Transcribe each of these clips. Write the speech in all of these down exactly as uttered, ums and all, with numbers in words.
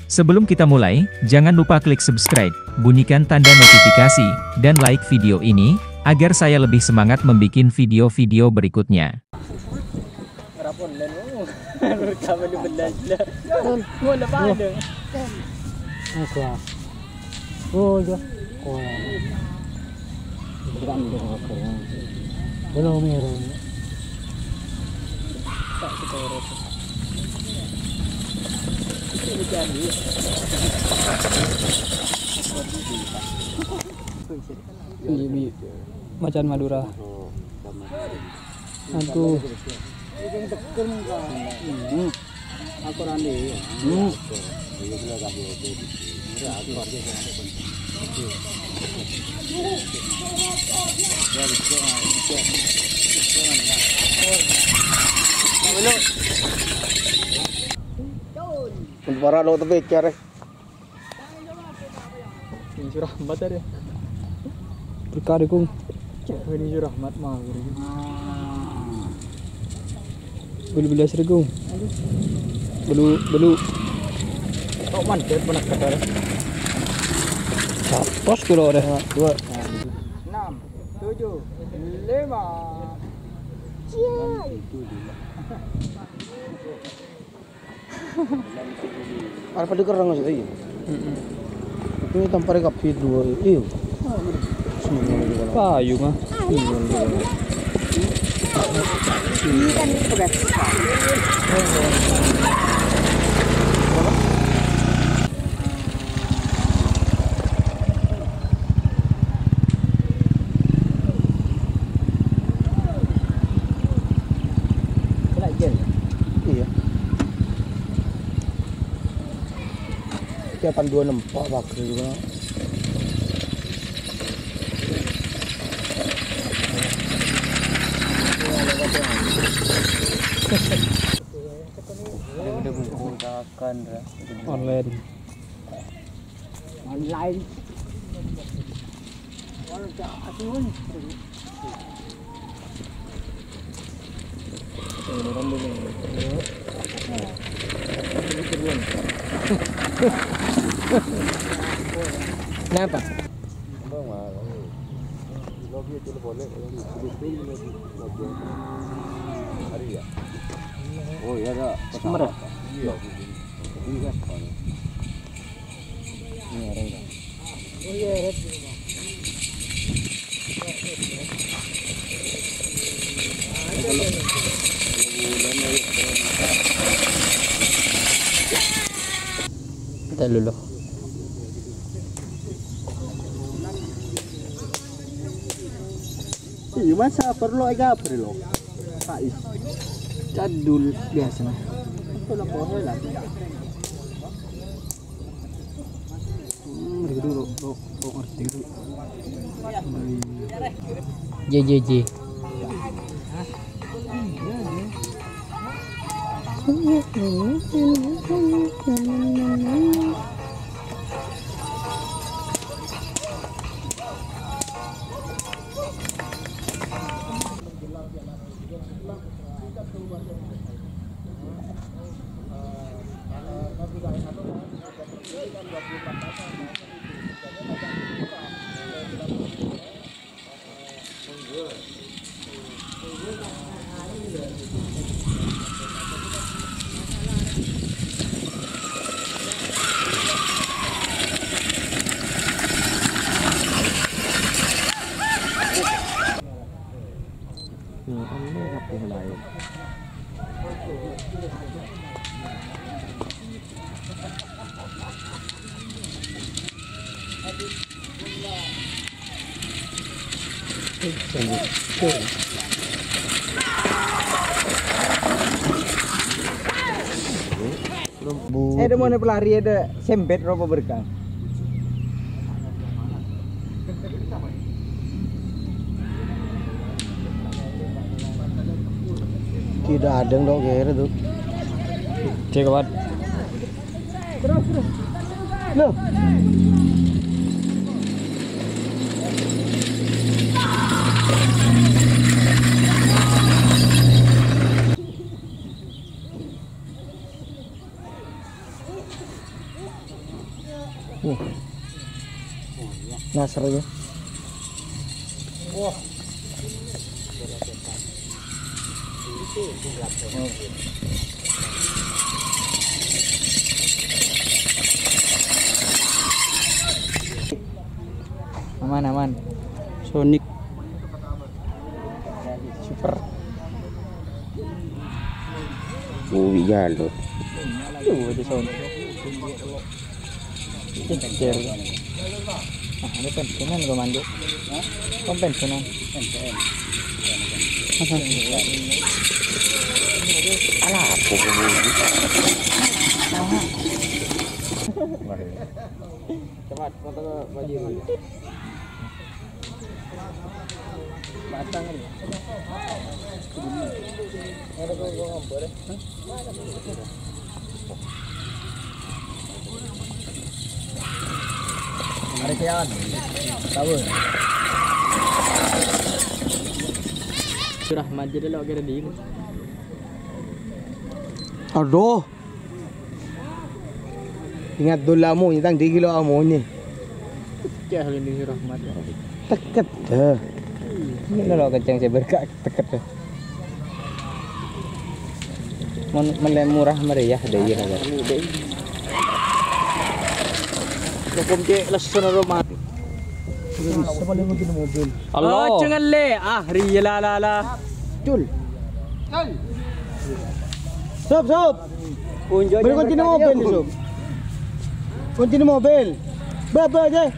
Sebelum kita mulai, jangan lupa klik subscribe, bunyikan tanda notifikasi, dan like video ini, agar saya lebih semangat membuat video-video berikutnya. Rap online, oh. Rekaman di benda gila. Mau lepas ada. Oke. Oh, iya. Oh. Bukan di hotel. Belum ya, Ron. Tak sekolah. Ini jadi. Ini, ini macan Madura. Aduh. Hmm. Aku randi. Hmm. Untuk para lo tapi care. Ini Surahmat ada. Berkah dukung. Cek, ini Surahmat mah. Belu belas ribu. Belu, belu. Tok man, dia pernah kata. Satos kilo ada. Dua. Enam, tujuh, lima. Cie. Arep padha kerrang maksudnya, iya. Heeh. Itu tampare kabeh dua, iya. Payu mah. Ini kan itu, guys. Kena jen. Iya. Kapan dua nempa pager juga. Online. Online. Kenapa? Oh, iya, ada pesawat. Iya, ini kan. Ini orang kan. Kita dulu. Iya, masa perlu ega perlu. Kais. Cadul biasa. Itu lah pohon lah. Hmm, dulu, dulu, dulu, dulu, ngerti dulu. J J J. Eh, ada mana pelari ada sempet ropa berkah. Tidak ada yang dok kere tuh. Cek kuat. Loh. Nih. Nasr ya. Aman, aman. Sonic. Super. Wih, jalo. Tuh, ada Sonic. Kejar. Ah, ada pensiunan komando. Hah? Kom pensiunan. Pensiun. Apa? Alah, apa hubungannya? Cepat, foto ke Pak Jiro. Mari, Pian. Tahu. Rahmat jadi lo kira di ini. Aduh. Ingat dulu amonye, tang dikilo amonye. Ceh, ini Rahmat. Teket, eh. Ini lo kenceng sih berkak teket, eh. Mon-, mele murah meriah deh, iya, kan? Hukum cek lesu naro mati. Sapa lagi mobil? Allah. Oh, jangan le. Ah, riya la, la, la. Cul. Sob, sob. Beri kunci mobil, sob. Kunci mobil. Baba aja.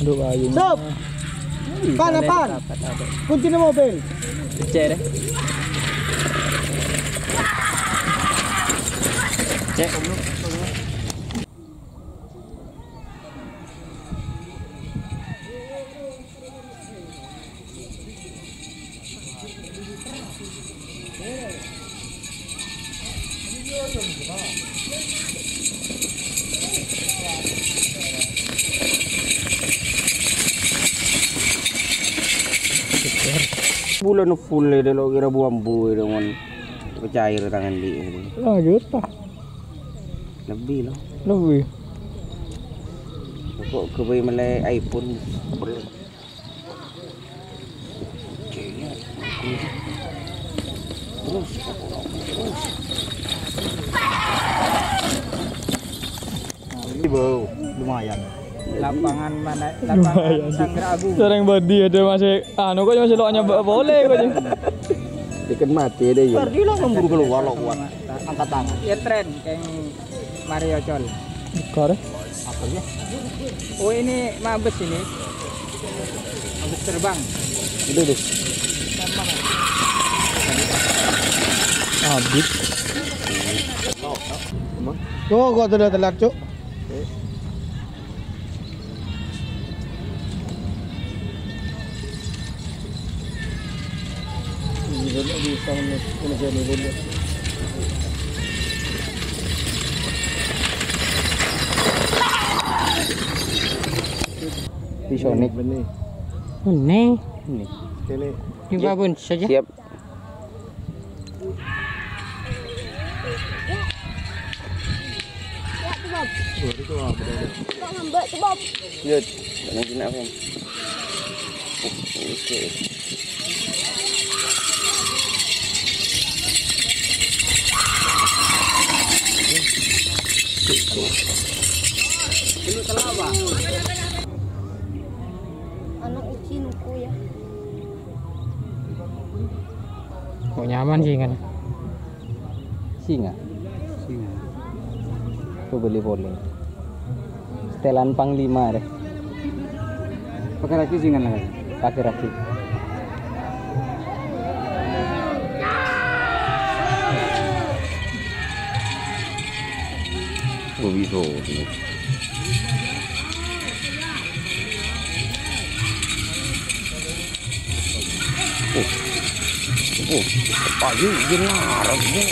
Aduh, ayo. Sob. Pan, pan. Kunci mobil. Cek deh. Cek. Bulân full è dâlâ kèra bu-ambu è dâlâ mon pecair tangan di'. Lah, juta. Lebbi, lo. Lebbi. Kok ghâbây mellè iPhone. Terus, terus. Nah, ini, Bro, lumayan. Lapangan mana? Lapangan Sanggar Agung. Sareng bâdhi ada masih, anu, kok masih lo nyoba boleh kok. Bikin mati deh, ya. Tadi lo nembur keluar, lo kuat. Angkat tangan. Ya, tren, kayak Mario Col. Buka deh. Apa ya? Oh, ini mabes ini. Mabes terbang. Udah deh. Habis. Tuh, gua tuh udah telat, Cuk. Di Sonic. Benih. Benih. Ini. Ini. Ini babon saja. Siap. Yud, jangan kena, Bang. Oke. Anak Uci nuku ya. Oh, nyaman sih kan. Singa. Singa. Aku beli polling. Setelan Panglima deh. Pakai lagi singa lagi. Pakai lagi. Kok bisa? Oh. Oh, payu, dia ngarep, dia.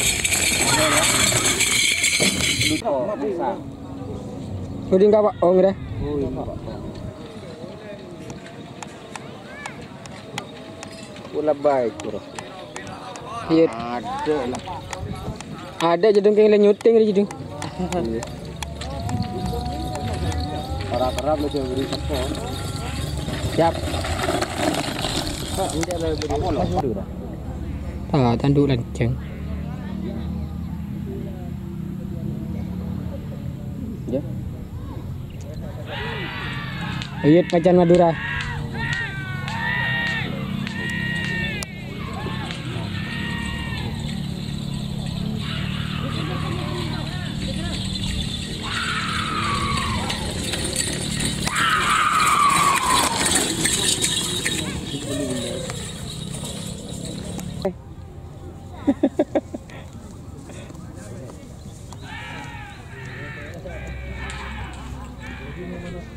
Sudah enggak, Pak? Oh, enggak. Pula baik, bro. Iya. Ada lah. Ada jedung keng nyuting ada jedung. Para kerap lo jauh beri sepo. Siap. Pak, ini ada beri. Apa lo? Aduh, dah. Ah, tanduk lanceng. Ya. Uyut Macan Madura.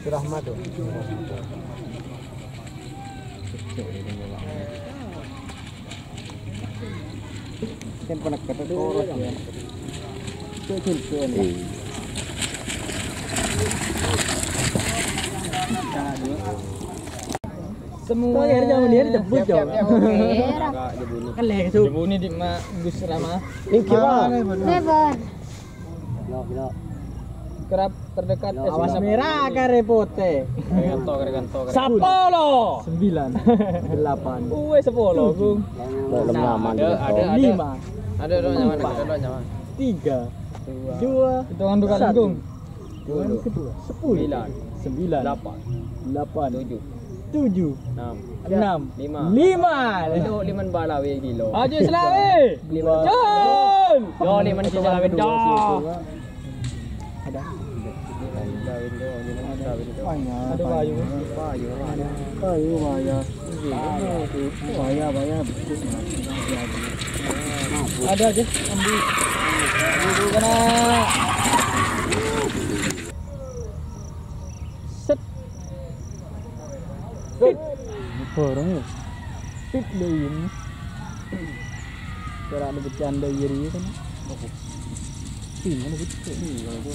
Surahmat tuh. Kan pernah kata koros ya. Itu, itu, itu. Iya. Semua. Oh, ya, jangan dia dijemput, siap, siap, siap, oke. Kan lek, Su. Jebuni di ma Gus Rama. Ini gimana? Never. Kerap terdekat. Awas merah, kare putih. Kare kanto, kare kanto, kare kanto. Sapolo. Sembilan. Delapan. Uwe, sepolo, Gung. Ada, ada, ada. Lima. Ada, ada, nyaman, ada, ada, nyaman. Tiga. Dua. Hitungan dua kali, satu. Gung. Sepuluh. Sepuluh. Sembilan. Sembilan. Delapan. Delapan. Tujuh. Tujuh. Enam. Enam. Lima. Lima. Itu lima balawe kilo. Aja selawe. Lima. Jun. Yo, lima sisa lawe, Cok. Ada. Ada. Ada, Pak, yo. Pak, yo, Pak, yo. Pak, yo, Pak, yo. Bahaya, bahaya, betul. Ada aja, ambil. Ambil dulu, kena. Set. Barang ya. Tit, dayung. Cara ada bercanda, iya, iya, kan. Sini, mana gitu? Iya, itu.